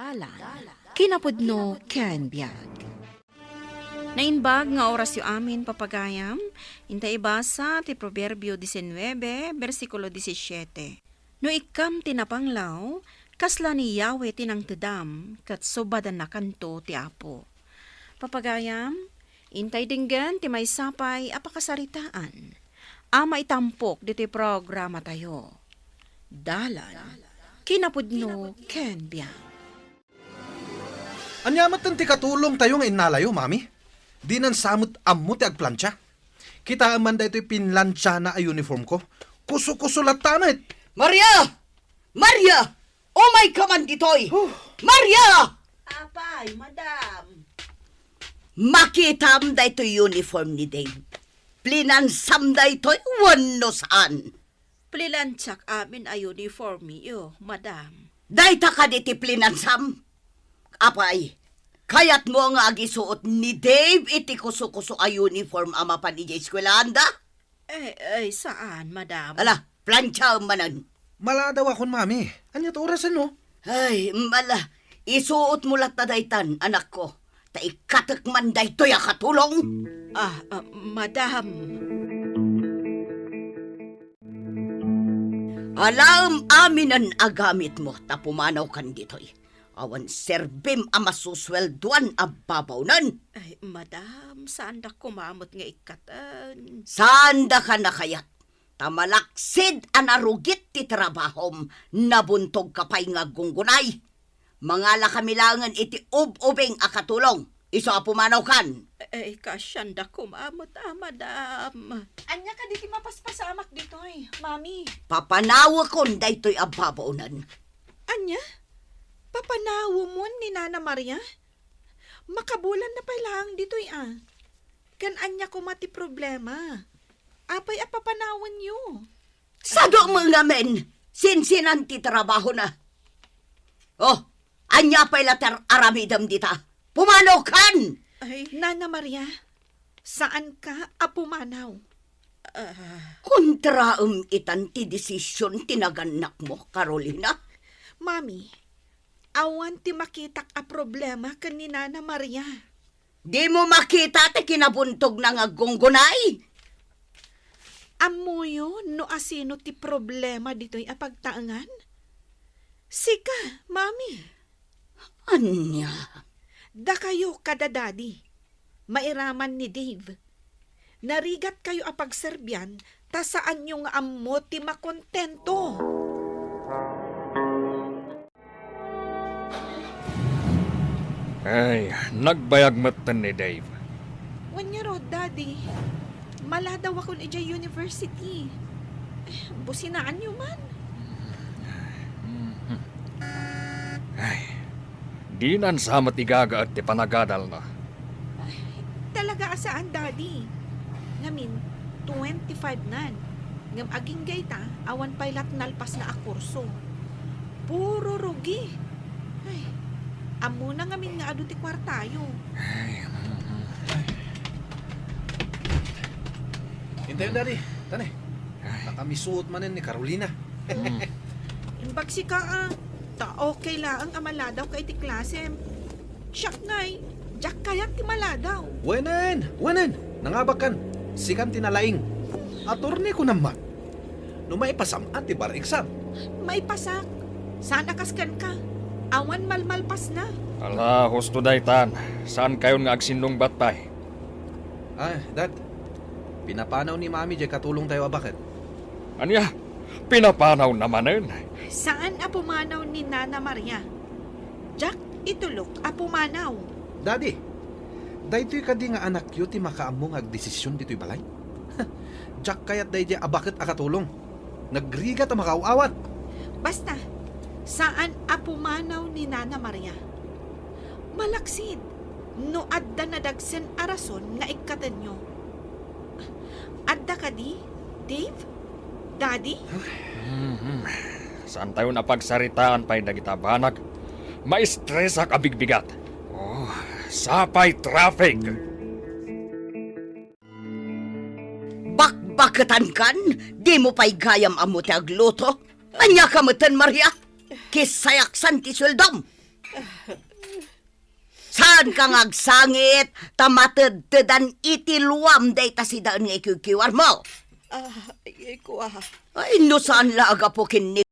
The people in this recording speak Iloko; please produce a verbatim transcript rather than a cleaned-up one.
Dalan, kinapudno ken biag. Naimbag nga orasyo amin, papagayam. Inta ibasa ti Proverbio diecinuebe, bersikulo diecisiete. No ikkam ti napanglaw, kasla ni Yahweh ti nangtedam, ket subadannakanto ti Apo. Papagayam, intay denggen ti maysa pay a pakasaritaan a maitampok ditoy programatayo. Dalan, kinapudno ken biag. Ania met ti katulongtayo nga innalayo, Mami? Dinan sa met ammo ti agplancha. Kitaem man daytoy pinlanchana a uniform ko. Kuso-kuso latta met. Maria! Maria! Umayka man ditoy! Huh. Maria! Apay, madam. Makitam daytoy uniform ni Dave. Plinansam daytoy wenno saan? Plinansiak amin a uniformyo, madam. Dayta kadi ti plinansam? Apay, kayatmo nga agisuot ni Dave iti kuso-kuso a uniform a mapan idiay eskuelaanda? Eh, eh, saan, madam. Ala, planchaem manen. Maladaw akon, Mami. Ania ti orasen, no? Ay, mala, isuotmo latta daytan, anakko. Ta ikkatek man daytoy a katulong. Ah, ah, madam. Alaem aminen a gamitmo ta pumanawkan ditoy. Awan serbim a masusueldoan a babaonen. Ay, madam, saandak koma met nga ikkaten. Saandaka a kayat. Ta malaksid a narugit ti trabahom, nabuntogka pay nga aggunggunay. Mangalakami laengen iti ub-ubing a katulong, isu a pumanawkan. Eh, kaasianda koma met a, madam. Ania kadi ti mapaspasamak ditoy, Mami? Papanawekon daytoy a babaonen. Ania? Papanawemon ni Nana Maria? Makabulanna pay laeng ditoy a. Ken ania koma ti problema? Apay a papanawenyo? Sado met ngamin, sinsinan ti trabahona. Oh, ania pay la ti ar-aramidem dita? Pumanawkan! Ay. Nana Maria, saanka a pumanaw. Ah. Kontraem itan ti desisyon ti nagannakmo, Carolina? Mami, awan ti makitak a problema ken ni Nana Maria. Dimo makita ti kinabuntogna nga aggunggunay? Ammoyo no asino ti problema ditoy a pagtaengan? Sika, Mami. Ania? Dakayo kada Daddy, mairaman ni Dave. Narigatkayo a pagserbian ta saanyo nga ammo ti makontento. Ay, nagbayag metten ni Dave. Wen ngarud, Daddy. Maladawakon idiay university. Businaanyo man. Ay, dinan sa met igagaed ti panagadalna. Ay, talaga a saan, Daddy. Ngamin, twenty-five nan. Ngem agingga ita, awan pay lat nalpasna a kurso. Puro rugi. Ay, ammona ngamin nga adu ti kuartayo. Ay, mm, mm. Intayon, Daddy. Tani. Ay. Nakamisuot manen ni Carolina. Mm. Imbagsika, ah. Ta okay laeng a maladawka iti klasem. Siak ngay, diak kayat ti maladaw. Wenen, wenen, nangabakkan. Sikan ti nalaing. Attorney ko naman. No maipasam a ti bar exam. Maipasak. Saan a kas kenka. Awan malmalpasna. Ala, husto daytan. Saankayon nga agsinnungbat pay? Ah, Dad. Pinapanaw ni Mami diay katulongtayo a baket. Ania? Pinapanawna manen? Saan a pumanaw ni Nana Maria. Diak itulok a pumanaw. Daddy, daytoy kadi nga anakyo ti makaammo nga agdesisyon ditoy balay? Diak kayat daydiay a baket a katulong. Nagrigat a makaaw-awat. Basta, saan a pumanaw ni Nana Maria. Malaksid, no adda nadagsen a rason nga ikkatenyo. Adda kadi, Dave? Daddy? Mhm. Saantayon a pagsaritaan pay dagita banag. Maistresak a bigbigat. Oh, sapay traffic. Bakbaketankan, dimo pay gayam ammo ti agluto. Ania ka metten, Maria? Kisayaksan ti sueldom. Saanka nga agsangit ta matedtedan iti luam dayta sidaen nga ikuykuyawarmo? Ah, ay, ay, kua. Ay, no saan la a gapu ken ni